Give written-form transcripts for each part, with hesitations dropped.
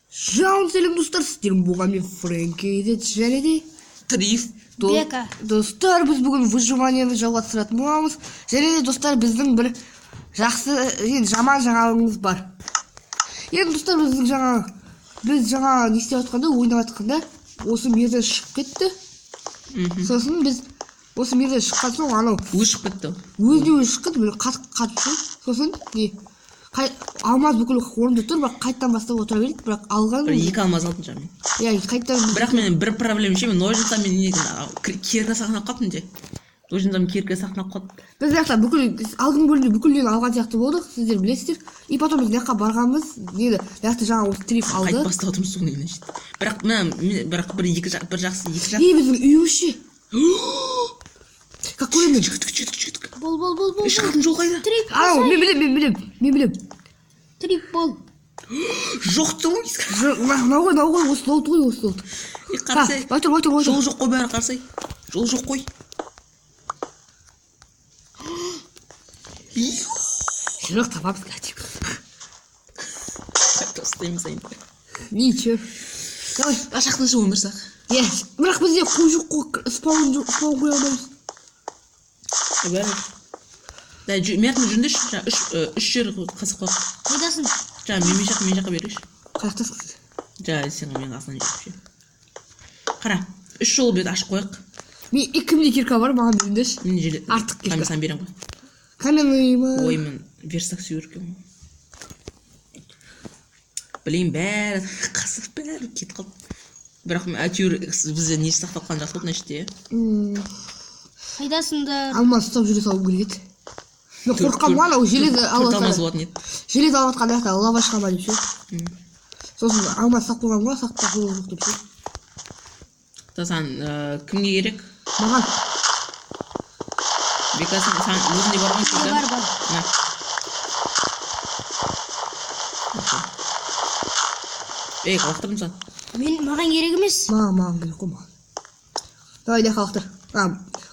Жауын сәлем, достар, сіздермен болған мен, Фрэнки, және де Триф. Бека. Достар, біз бүгін выживаниені жалғастыратын боламыз. Және де, достар, біздің бір жақсы, енді жаман жаңалығымыз бар. Енді, достар, біздің жаңа біз жаңа не істеп жатқанда, ойнап жатқанда, осы мирден шығып кетті. Сосын біз осы мирден шыққан соң анау Өзі шығып кетті. Өзіне өзі шығып кетті, қатып қатып ше. Сосын не алмаз бүкіл орнында тұр, бірақ қайтадан бастап отыра береді, бірақ алған Бір екі алмаз алдым жаңа мен. Иә, қайтадан. Бірақ мен бір проблема ше, мен ножницамен не кирка сақтап қалыппын де. Ножницамен кирка сақтап қалып. Біз мына жақта бүкіл алдыңғы бөлімде бүкіл нені алған сияқты болдық, сіздер білесіздер. И потом біз мына жаққа барғанбыз, нені, мына жақта жаңа осы Триф алды. Қайтып бастап отырмыз соны значит. Бірақ мына бірақ бір екі жақ, бір жақсы, екі жақ. И біздің үйіміз ше, как көремін? Жігіттік, жігіттік, жігіттік. Бол, бол, бол, бол. Шығатын жол қайда? Трип, Анау, мен білемін, мен білемін, мен білемін. Трип бол. Жоқ тұр. Жоқ, мынау ғой, мынау ғой, осы лоут ғой, осы лоут. Қарасай. Бай тұр, бай тұр, бай Жол тұр. жоқ қой бәрі, қарасай. Жол жоқ қой. Жоқ, табамыз қазір. Қайта ұстаймыз енді. Ничего, давай. Ашақтың ше өмір сақ. Иә, бірақ бізде қу жоқ қой, спаун жоқ, спаун қоя алмаймыз. Бәрі. Да, мәртін жүндеші, жаңа үш үш жер қазып қойық. Қайдасың? Жаңа мен жаққа берейікші. Қай жақтасың сіз? Жаңа сен менің қасынан жетіп ше. Қара, үш жол бет ашып қояйық. Мен и кімде кирка бар, маған беріңдерші. Мен желе. Артық кирка. Мен саған беремін ғой. Каменный ма? Ой, мен верстак істеу керек екен ғой. Білейін, бәрі қазып, бәрі кетіп қалды. Бірақ мен әйтеуір бізде не сақтап қалған жақсы болды мына іште, иә. Қайдасыңдар? Алмаз ұстап жүре салуым керек еді. Мен қорыққанмын ғой, анау железо Төрт алып алмаз жатқан, болатын еді. железо алып жатқан жақта лава шыға ма деп ше. Сосын алмаз ұстап қойғанмын ғой, сақтап қою жоқ деп ше. Та саған кімге керек? Маған. Бека, саған өзіңде бар ғой кирка? Бар, бар. На. Ей, лақтырдым саған. Мен, маған керек емес. Маған керек қой, маған. Давай, мына жаққа лақтыр. А,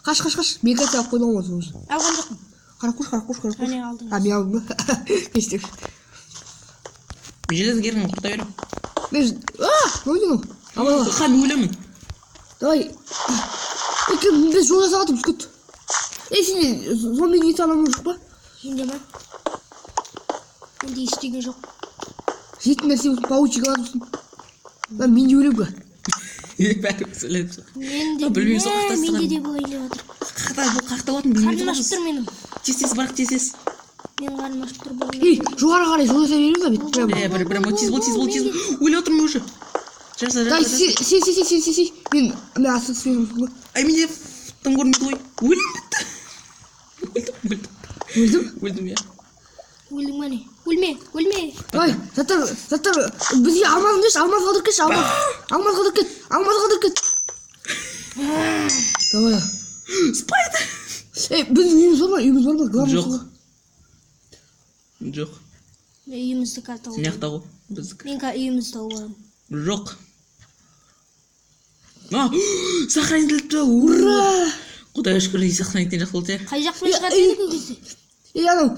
қаш, қаш, қаш. Бека, сен алып қойдың ғой уже. Алған жоқпын. Қарап қойшы, қарап қойшы, қарап қойшы. Әне, алдым. А, мен алдым ба? Кешір. Мен железо керегін құрта беремін. Мен а, мынау не мынау? Ал, ал, ал. Қа, мен өлемін. Давай. Ей, кім, біз жол жасап жатырмыз, күт. Ей, сенде зомби несі аламын жоқ па? Менде ма? Менде ештеңе жоқ. Жейтін нәрсе болсын, паучик алатын. Мен де өлемін ға. Бәріміз өлеміз. Менде А, білмеймін, сол мә, қақтастырған. менде де болайын деп жатыр. Қақта, бұл қақта болатын білмей Қарным ашып тұрмыз. тұр менің. Тез, тез, бірақ тез, тез. Менің қарным ашып тұр бұл. Ей, жоғары қарай жол жасай береміз ба, бүйтіп прямо. Е, бір, бір, тез бол, тез бол, тез бол. Өліп отырмын уже. Жаса, Давай, жаса, сен, жаса. сен, сен, сен, сен, сен. Мен асты түспеймін ғой. Ай, менде тым көрінбейді ғой. Өлім бітті. Өлдім, өлдім. Өлдім. Өлдім, иә. Өлдің ба не? Өлме, өлме. Давай, заттар, заттар, бізге алмаз берші, алмаз қалдырып кетші, алмаз. Алмаз қалдырып кет, алмаз қалдырып кет. Давай. Спайдер. Ей, біздің үйіміз бар ма? Үйіміз бар ма? Главное Жоқ. сол. Жоқ. Мен үйімізді қазір тауып Мына аламын. жақта ғой. Біздікі. Мен қазір үйімізді тауып аламын. Жоқ. А, сохранить етіліпті. Ура! Құдайға шүкір, үй сохранить жақсы болды, иә. Қай жақпен шығады едік ол кезде? Ей, анау,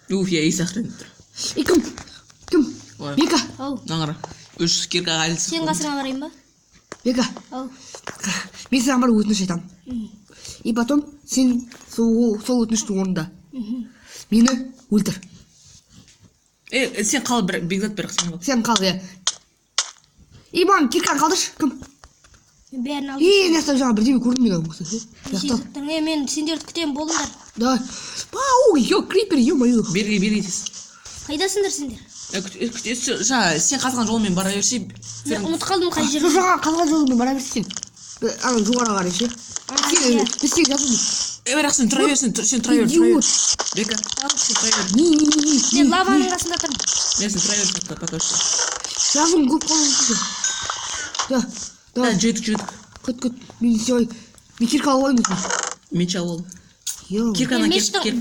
Уф, иә, үй сохранить тұр. ей, кім? Кім? Ой. Бека, Ау, Мына қара. Үш кирка әлі сен қасыңа барайын ба? Бека. Ау. Мен саған бір өтініш айтамын. И потом сен сол өтінішті орында. Мені өлтір. Е, сен қал, бір Бекзат, бірақ сен қал. Сен қал, иә. И маған кирканы қалдыршы, кім? Мен бәрін алдым. Ей, мына жақта жаңа бірдеме көрдім мен ау, кстати. Неше Жақта. заттың? Е, мен сендерді күтемін, болыңдар. Давай. Пау, ё, крипер, ё-моё. Берге, берге тез. Қайдасыңдар сендер? Е, күт, күт, жаңа сен қазған жолмен бара берсе. Мен ұмытып қалдым қай Сол жерде. жаңа қалған жолымен бара берсең. Ана жоғары қарай ше. Сен, иә. біз сені жазып. Е, бірақ сен тұра бер, сен тұра бер, тұра бер. Идиот. Бека, сен тұра бер. Не, не, не, не. Мен лаваның қасында тұрмын. Мен сен тұра бер, пока, пока что. Жазым көп қалуы мүмкін. Да, Да, давай, жеттік, жеттік. күт, күт. Мен не істей Мен кирка алып алайын өзіме. Меч алып алдым. Ё. Кирканы Мен кер, мештің- кер.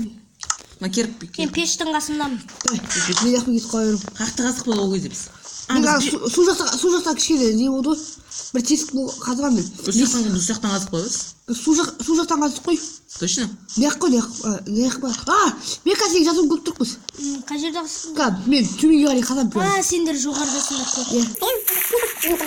Мына керіп, Мен кер. пештің қасындамын. Давай, мен жақпен кетіп қала беремін. Қақты қазық болды ол кезде біз. Мен ана су жақта кішкене не болды ғой, бір тесік қазған мен. Осы жақтан қазып қой біз. Су жақтан қаздық қой. Точно? Мына жақ қой, мына жақ па? А, Бека, сен жазуын көріп тұрмыз. Қай жерде қаздың? Ка, мен төменге қарай қазамын. А, сендер жоғарыдасыңдар қой. Иә.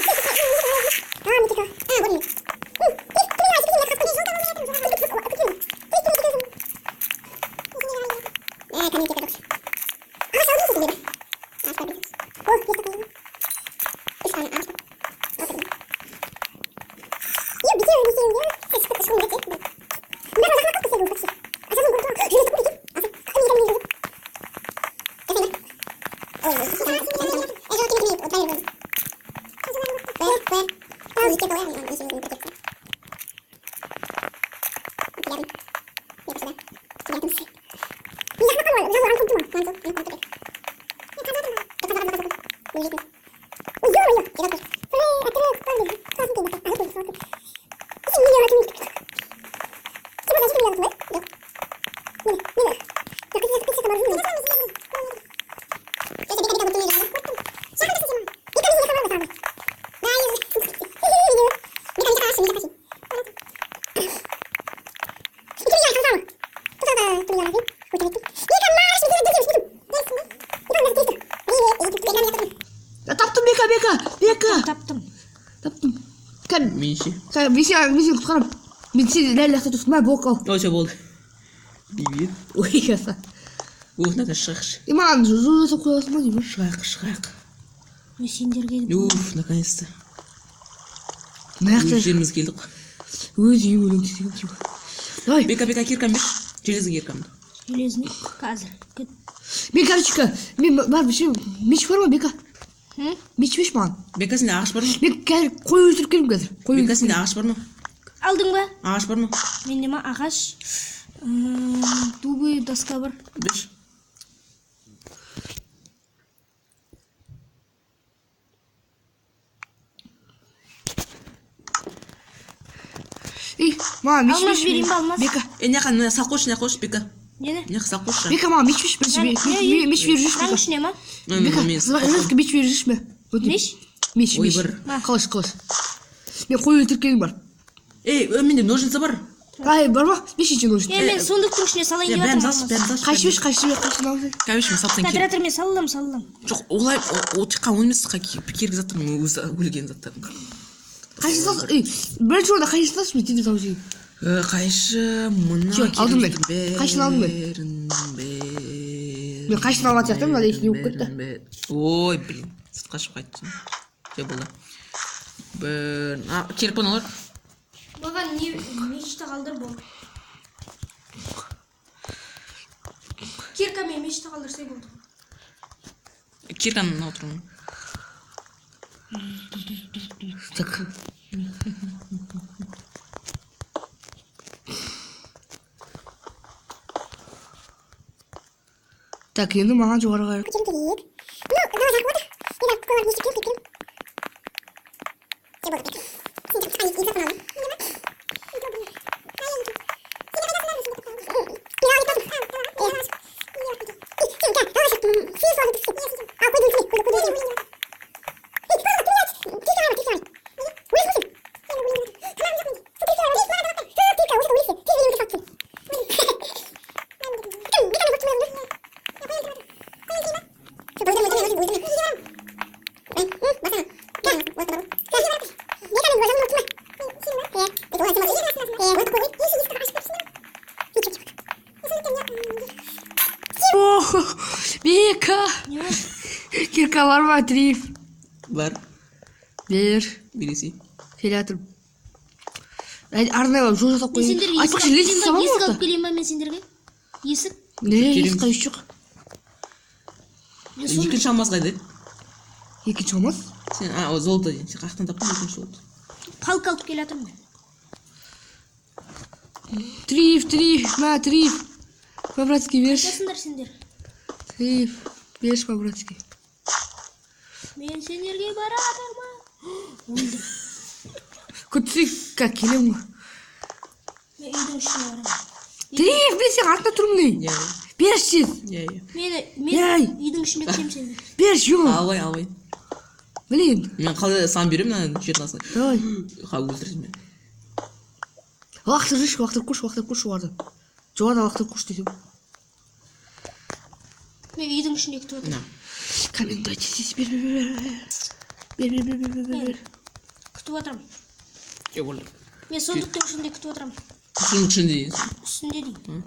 Таптым, Бека, Бека, Бека. Таптым. Таптым. Кән, Мен ше. кән, мен сені құтқарамын. Мен сені дәл лақта тұрсың, мә, блок ал. Ой, все болды. Привет. Ой, яса. Ух, надо шығайықшы. Е, маған жол жасап қоя аласың ба деймін. Шығайық, шығайық. Мен сендерге Уф, наконец-то. Мына жақта Өз жерімізге келдік қой. Өз үйім өлең десең типа. Давай. Бека, Бека, киркамды берші. Железный киркамды. Железный қазір. Күт. Мен, короче, мен бар, ше, меч бар ма, Бека? М? Меч берші маған. Бека, сенде ағаш бар ма? Мен қазір қой өлтіріп келдім қазір. Қой. Бека, сенде ағаш бар ма? Алдың ба? Ағаш бар ма? Менде ма ағаш? Дубы доска бар. Берші. Ей, маған меч Алмаз берші. берейін ба, алмаз? Бека, Е, мына жаққа, мына салып қойшы, мына қойшы, Бека. Нені? Мына жаққа салып қойшы. Бека, маған меч берші, бірінші меч беріп жүрші, Мынаның Бека. ішіне ма? Бека, Мен жестко меч беріп жүрші, ме. Меч? Меч, Ой, меч. бір. Қылыш, қылыш. Мен қой өлтіріп келдім бар. Ей, менде ножница бар. Ай, бар ма? Нешінші ножница? Е, мен сундуктың ішіне салайын Е, деп бәрін жатырмын. салшы, бәрін салшы. Қайшы берші, қайшы бер, қайшы алсай. Короче, мен салып Тұра тастайын. тұр, мен сала аламын, сала аламын. Жоқ, олай, ол тек қана емес, керек заттарым, өзі өлген заттарым. Қайшы салшы, ей, бірінші орында қайшы салшы, мен тезірек салып жейін. Қайшы, мына Всё, алдым мен. керектің Қайшыны алдым мен. бәрін, бәрін, Мен қайшыны алған сияқтымын, мына есімде болып кетті. бәрін, бәрін. Ой, блин, сыртқа шығып қайттым. Все болды. Бір, а, керек па мыналар? Маған не мечті қалдыр болды. Кирка мен мечті қалдырсай болды. Кирканы мына отырмын. Так. Так, енді маған жоғары қарай. О, Бека! Не бар? Кирка бар ма, Триф? Бар, Бер. бересей. Келе жатырмын. Әй, арнайы жол жасап Мен қояйын. сендерге есік Айтпақшы, алып лестница келейін ба? бар ма Есік алып орта? келейін ба мен сендерге? Есік? Не, Келеміз. есік қайсы жоқ. Мен сундук- Екінші алмаз қайда? Екінші алмаз. Сен, а, о, золото дейін. Сен қаяқтан таптың екінші золото? Палка алып келе жатырмын мен. Триф, Триф, мә, Триф. По-братски берші. Қайдасыңдар сендер? Триф, берші по-братски. Мен сендерге бара жатырмын. Өлдім. Күтсек, как келемін ғой. Мен үйдің ішіне барамын. Триф, мен сенің артында тұрмын ей. Иә, Берші тез. иә, иә. Мені, мен Ей! үйдің ішінде күтемін сендерді. Берші, ё. Албай, албай. Блин. Мен қалай саған беремін ана жердің астына. Давай. Ха, өлтірдім мен. Лақтырып жіберші, лақтырып көрші, лақтырып көрші жоғарыдан. Жоғарыдан лақтырып көрші десем. Мен үйдің ішінде күтіп отырмын. На. Камень дай, тез, тез, бер, бер, бер, бер, бер, бер, бер, бер, бер, бер. Күтіп отырмын. Е, болды. Мен сундуктың ішінде күтіп отырмын. Сундук ішінде. Үстінде деймін.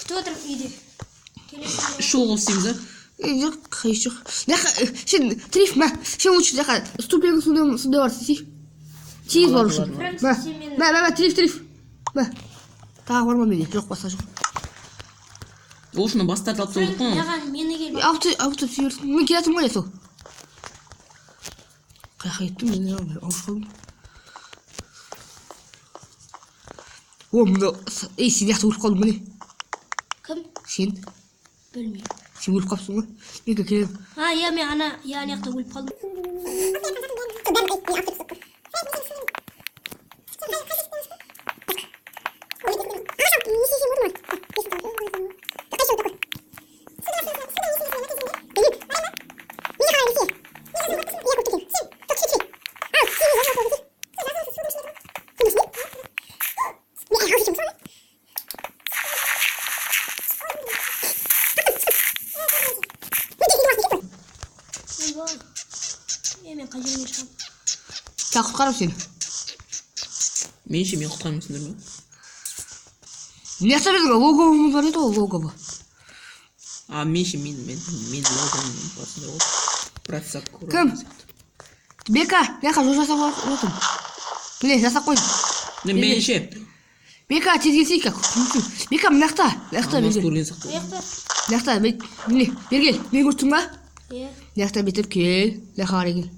Күтіп отырмын үйде. Келесің бе? Үш жол қылып істейміз, а? Е, жоқ, қай жоқ. Мына сен триф, мә, сен лучше мына жаққа ступенька сондай сондай бар істесей. Тез бару үшін. Фрэнк, Мә, сен мені- мә, мә, мә, триф, триф. Мә. Тағы бар ма менде? Жоқ, басқа жоқ. Ол үшін бастарды алып Фрэнк, тастау керек қой. маған мені кел. Алып алып тастай берсін. Мен келе жатырмын ғой сол. Қай жаққа кеттім мен, ауысып қалдым. О, мында, ей, сен жақта өліп қалдың міне. Кім? Сен, Білмеймін. сен өліп қалыпсың ғой. Мен келемін. А, иә, мен ана, иә, ана жақта өліп қалдым. Ойбай. Е, мен қай жерге шығамын? Так, құтқарамын сені. Мен ше, мен құтқармайсыңдар ма? Мына жақта біздің логовымыз бар еді ғой, логово. А, мен ше, мен логом басында ғой. Брат Сакура. Кім? Бека, мына жаққа жол жасап отырмын. Міне, жасап қойдым. Не, мен ше. Бека, тез келсей, как. Бека, мына жақта, мына жақта, Алмаз бері кел. көрген сияқты. Қай жақта? Мына жақта, міне, бері кел. Мені көріп тұрсың ба? Иә. Мына жақта бүйтіп кел, мына жаққа қарай кел.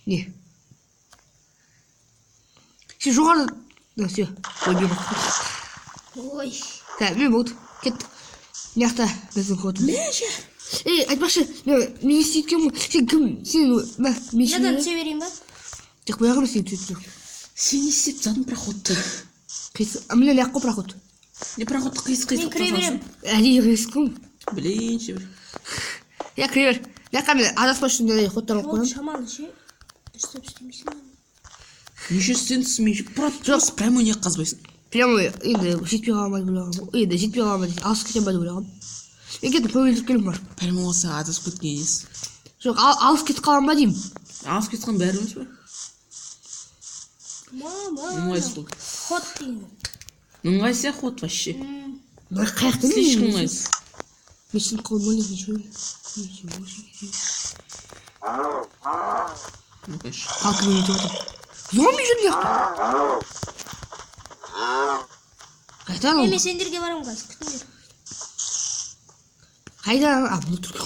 Не? Сен жоғары... Да, все. Ой, мен Ой. Так, мен болды. Кеттік. Мына жақта біздің ходымыз. Мен ше. Ей, айтпақшы, мен не істеп кеткенмін ғой. Сен кім? Сен, мә, мен Мынадан түсе берейін ба? Жоқ, бұяғы емес, сен түсіп жоқ. Сен не істеп тастадың проходты? Қисық, а, міне мына жаққа проход. Не, проходты қисық қисық Мен кіре беремін. Әдейі қисық қой. Блин, ше. Иә, кіре бер. Мына жаққа мен адаспас үшін мынандай ходтар қойып Ол қоямын. шамалы ше. Дұрыстап істемейсің ба? Неше сен түсінбей просто прямой не қазбайсың. Прямо енді жетпей қала ма деп ойлағанмын. Енді жетпей қала ма деп, алыс кете ма деп ойлағанмын. Мен кеттім, қой өлтіріп келдім бар. Прямой болса адасып кеткен емес. Жоқ, алыс кетіп қалам ба деймін. Алыс кеткен бәрі емес пе? Мама. Ыңғайсыз ол. Ход деген. Ыңғайсыз ход вообще. Мына қай жақтан Слишком мен? ыңғайсыз. Мен сеніп қалдым, ой, ничего. Ничего себе. Ну-ка, ш- Палкамен өтіп отыр. Зомби жүр мына жақта. Қайда Е, анау? мен сендерге барамын қазір, күтіңдер. Қайда? А, бұл тұр.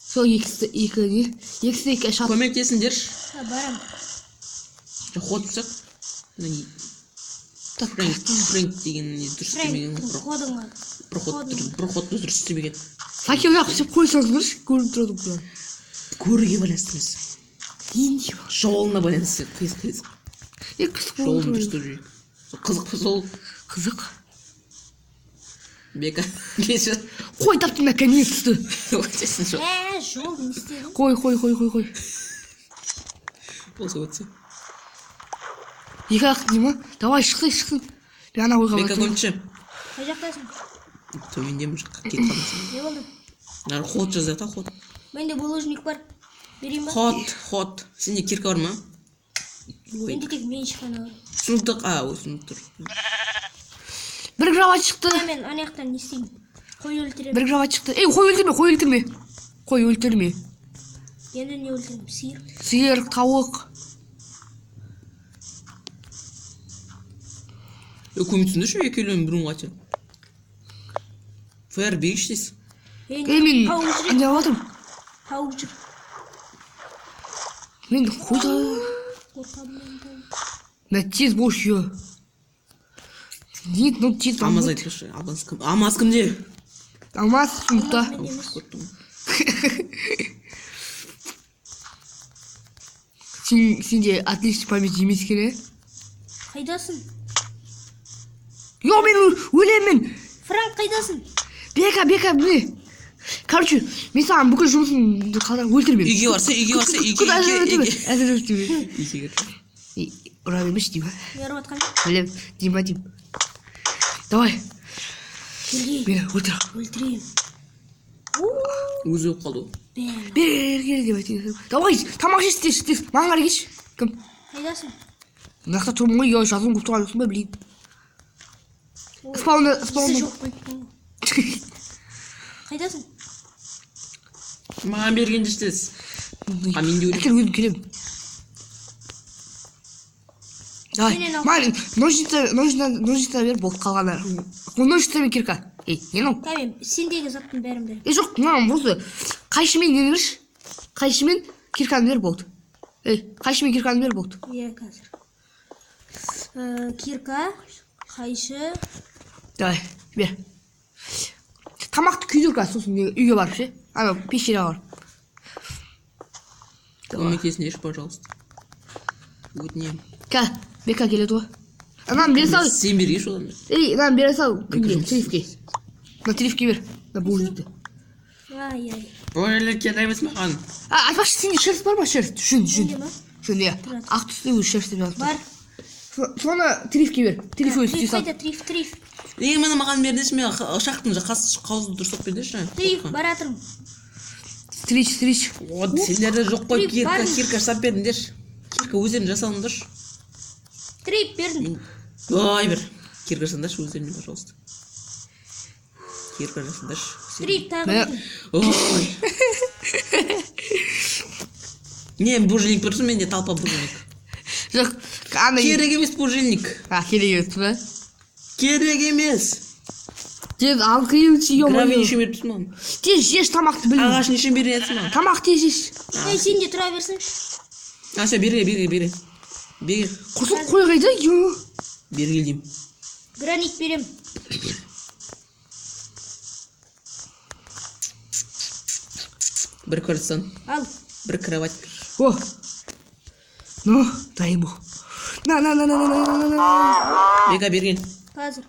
Сол екісі, екі не? Екісі екі шат. Көмектесіңдерші. Ha, барамын. Жоқ, ход түсек. Мына Так, Фрэнк, Фрэнк деген не дұрыс істемеген Фрэнк, ғой. ходың бар. Проход, проходты дұрыс істемеген. Факел жағып істеп қоя салсаңдаршы, көрініп тұрады бұлар. Көруге байланысты емес. Енді бар. Жолына байланысты қисық қисық. Е, қисық Жолын болып дұрыс тұр. істеп жүрейік. Сол қызық па сол? Қызық. Бека, кешір. Қой таптым наконец-то. Өтесің жоқ. Ә, жол не істедің? Қой, қой, қой, қой, қой. Болса өтсе. Екі ақ дей ма? Давай, шықсын, шықсын. Мен ана қойға Бека барып көмекші. Қай жақтасың? Төмендемін жаққа кетіп қалдым сен. Не болды? Ана ход жазады, ход. Менде булыжник бар. Берейін ба? Ход, ход. Сенде кирка бар ма? Ой. Менде тек меншік қана бар. Сундук, а, ой, сундук тұр. Бір кровать шықты. Ә, мен ана жақтан не істеймін? Қой өлтіремін. Бір кровать шықты. Ей, қой өлтірме, қой өлтірме. Қой өлтірме. Енді не өлтіремін? Сиыр. Сиыр, тауық. Е, көмектесіңдерші, екеулерің біреуін қате. ФР бергіш дейсіз. Ей, Ей, мен тауық жүр. не қылып жатырмын? Тауық жүр. Мен қойды. Қорқамын мен тауық. Мә, тез болшы, ё. Нет, ну тез Алмаз болмайды. айтыңызшы, Алмаз кім? Алмаз кімде? Алмаз сундукта. Менде емес. Көрдім. Сен, сенде отличный память емес екен, е? Қайдасың? Йо, мен өлемін. Франк қайдасың? Бека, Бека, міне. Короче, мен саған бүкіл жұмысымды қалдырып өлтір мені. Үйге барса, үйге барса, үйге, Күт, үйге, әзір үйге. әзір өлтір. Үйге кір. Ұра бермеші деймін. Мен ұрып жатқан жоқ. Білем, деймін деймін. Давай, Келейін. мені өлтір. Өлтірейін. Өзі өліп қалды ол. Бәрін. Бер, бер деп айтайын. Давай, тамақ жеші, тез, тез. Маған қарай келші. Кім? Қайдасың? Мына жақта тұрмын ғой, я жазуым көп тұрған жоқсың ба, білейін. Спаунда, Иісі спаунда. жоқ қой. Қайдасың? Маған бергенде тез. А мен де өлемін. Әкел, өзім келемін. Давай, Менен ал. маған ножница, ножница, ножница бер, болды қалғаны. Ножница мен кирка. Ей, не мынау? Кәмен, сендегі заттың бәрін беремін. Ей, жоқ, маған осы қайшымен нені берші? Қайшымен кирканы бер, болды. Ей, қайшымен кирканы бер, болды. Иә, қазір. Кирка, қайшы, Давай, бер. Тамақты күйдір қазір, сосын үйге барып ше. Анау пещераға барып. Көмектесіңдерші, пожалуйста. Өтінемін. Кә, Бека келеді ғой. Ананы бере сал. Сен бергеші одан. Ей, мынаны бере сал. Кімге? жұмыс. Трифке. Мына Трифке бер. Мына булыжникті. Ай, ай. Ой, керек емес маған. А, айтпақшы, сенде шерсть бар ма? Шерсть. Жүн, жүн. Менде ма? Жүн, иә. Тұрады. Ақ түсті өзі шерсть деп жазып тұр. Бар. Соны Трифке бер. Триф өзі істей Триф сал. қайда? Триф, Триф. Неге мені маған бердеші, мен шахтың қауызды дұрыстап бердеші. Триф, баратырмын. Стрич, стрич. Вот, сендерде жоқ қой, Триф, кирка, бар. кирка жасап беріңдерші. Кирка өздерің жасалыңдаршы. Триф, бердім. Ой, бір. Кирка жасаңдаршы өздеріңе, пожалуйста. Кирка жасаңдаршы. Триф, тағы Мә- бердім. Ой. Не, бужильник тұрсын, менде толпа бужильник. Жоқ, ана. Керек емес бужильник. А, керек емес па? Керек емес. Тез ал қиын, Гравий ё-моё. нешін беріп тұрсың маған? Тез жеш тамақты білмеймін. Ағаш нешін беріп жатсың маған? Тамақ тез жеш. Ей, сен де тұра берсеңші. А, все, берге, берге, берге. Берге, Құрсын қой қайда? Ё. берге деймін. Гранит берем. Бір кварцтан, Ал. бір кровать. О. Ну, дай ему. На, на, на, на, на, на, на, на. Бека, берген. Қазір.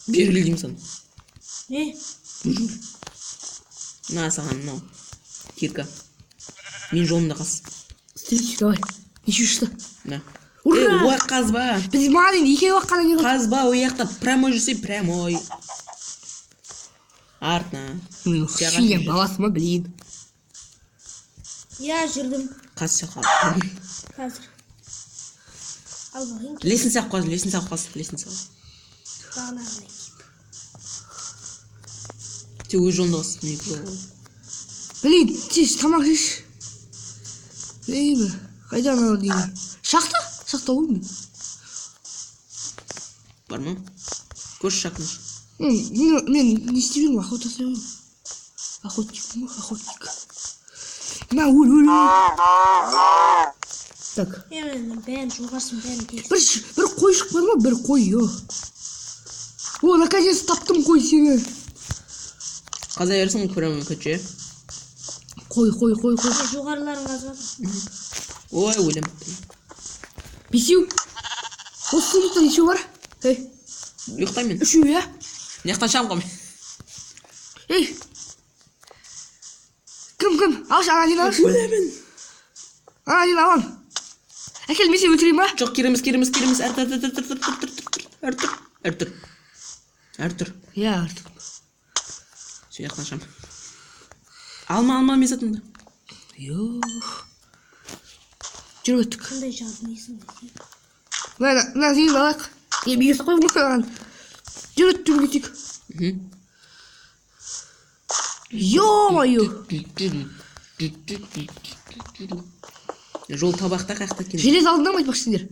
Бергіл деймін саған. Не? На саған мынау. Кирка. Мен жолымда қаз. Стрич, давай. Неше шықты? На. Ура! Ей, ой, қазба. Біз маған енді екеуі ақ қана не қалды. Қазба, ол жақта прямой жүрсе, прямой. Артына. Мен Саған свинья баласы ма, блин. Я жүрдім. Қаз жаққа. Қазір. Ал бағайын. Лестница қаз, лестница қаз, лестница. Бағанағыдай киіп. Сен өз жолыңда қаз. Мен жолым. Блин, тез тамақ жеш. Блин, қайда анау деймін. Шахта? Шахта ғой мен. Бар ма? Көрші шахтаны. Мен не істеп жүрмін, охота жасай ғой. Охотник, охотник. На, өл, өл, өл. Так. Е, мен бәрін жоғарысын бәрін тегіс. Бір қой шықпады ма? Бір қой, ё. О, наконец таптым қой сені. Қаза берсің көремін көше. Қой, қой, қой, қой. Е, жоғарыларын қазып жатыр. Ой, өлем. Бесеу. Осы сундукта нешеу бар? Ей, Ұйықтаймын мен. үшеу, иә? Мына жақтан шығамын ғой мен. Ей. Кім, кім? Алшы, ана нені алшы. Өлемін. Ана нені аламын. Әкел, мен сені өлтірейін ба? Жоқ, керек емес, керек емес, керек емес. Артур, Артур, Артур, Артур, Артур, Артур, Артур. Иә, Артур. Сол жақтан шығамын. Алма, алма мен затымды. Йо. Жүр өттік. Қандай жадныйсың десе. Мына, мына зейін алайық. Е, бүйе қой маған. Жүр өттік, жүр кетейік. Ё-моё. Жол табақта қаяқта екен? Желез алдыңдар ма айтпақшы сендер?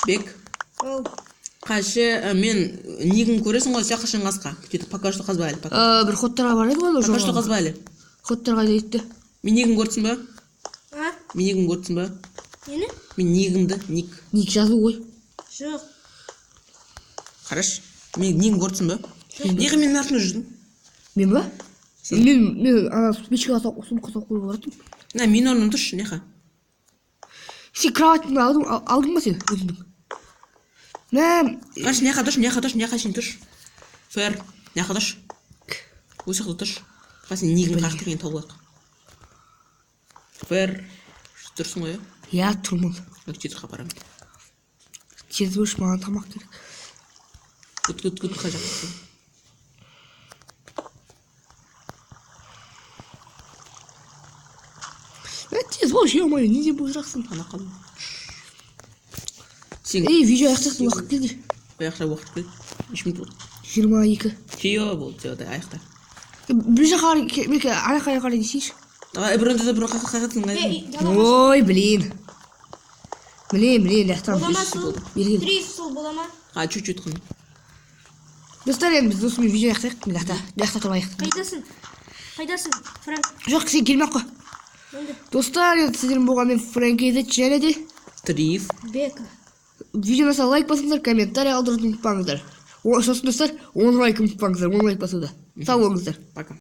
Бек, Оу. қашы мен нигін көресің ғой, сен қашан қазқа? Күтеді, пока что қазба әлі. Пока Бір ходтарға бар еді ғой анау пока что жоғары. қазба әлі. Ходтар қайда кетті? Мен нигін көрдісің ба? А? Мен нигін көрдісің ба? Нені? Мен нигімді, ник. Ник жазу ғой. Жоқ. Қарашы. Мен нигін көрдісің ба? Неге менің артымда жүрдің? Мен ба? Мен ана печкаға салып, сундукқа салып қойып баратырмын. На, менің орнымда тұршы, неха. Сен кроватьны алдың, алдың ба сен өзіңнің? Мә, Қарашы, неха тұршы, неха тұршы, неха сен тұршы. Фэр, неха тұршы. Осы жақта тұршы. Қай, сен негің қаяқта екенін тауып алайық. Бір тұрсың ғой, иә? Иә, тұрмын. Мен тез апарамын. Тез болшы, маған тамақ керек. Күт, күт, күт, қай жақтасың? Ә, тез болшы, ё-моё, не деп отырсың? Ана қалдым. Сен Ей, видео аяқтайтын уақыт келді. Аяқта уақыт келді. 3 минут болды. 22. Все, болды, все, аяқта. Бір жаққа қарай, Беке, ана жаққа қарай десейші. Давай, бір онда бір қақатын. Ей, далаға. Ой, блин. Блин, блин, лақтырамын. Бола ма су? Берген. Три су бола ма? А, чуть-чуть қана. Достар, енді біз осымен видео аяқтайық. Мына жақта, мына жақта тұрып аяқтайық. Қайдасың? Қайдасың, Фрэнк? Жоқ, сен келмей ақ қой. Енді. Достар, енді сіздермен болған мен, Фрэнк Эдит, және де Триф. Бека. Видеоны лайк басыңыздар, комментарий қалдыруды ұмытпаңыздар. Сосын, достар, 10 лайк ұмытпаңыздар, 10 лайк басуды. Сау болыңыздар. Пока.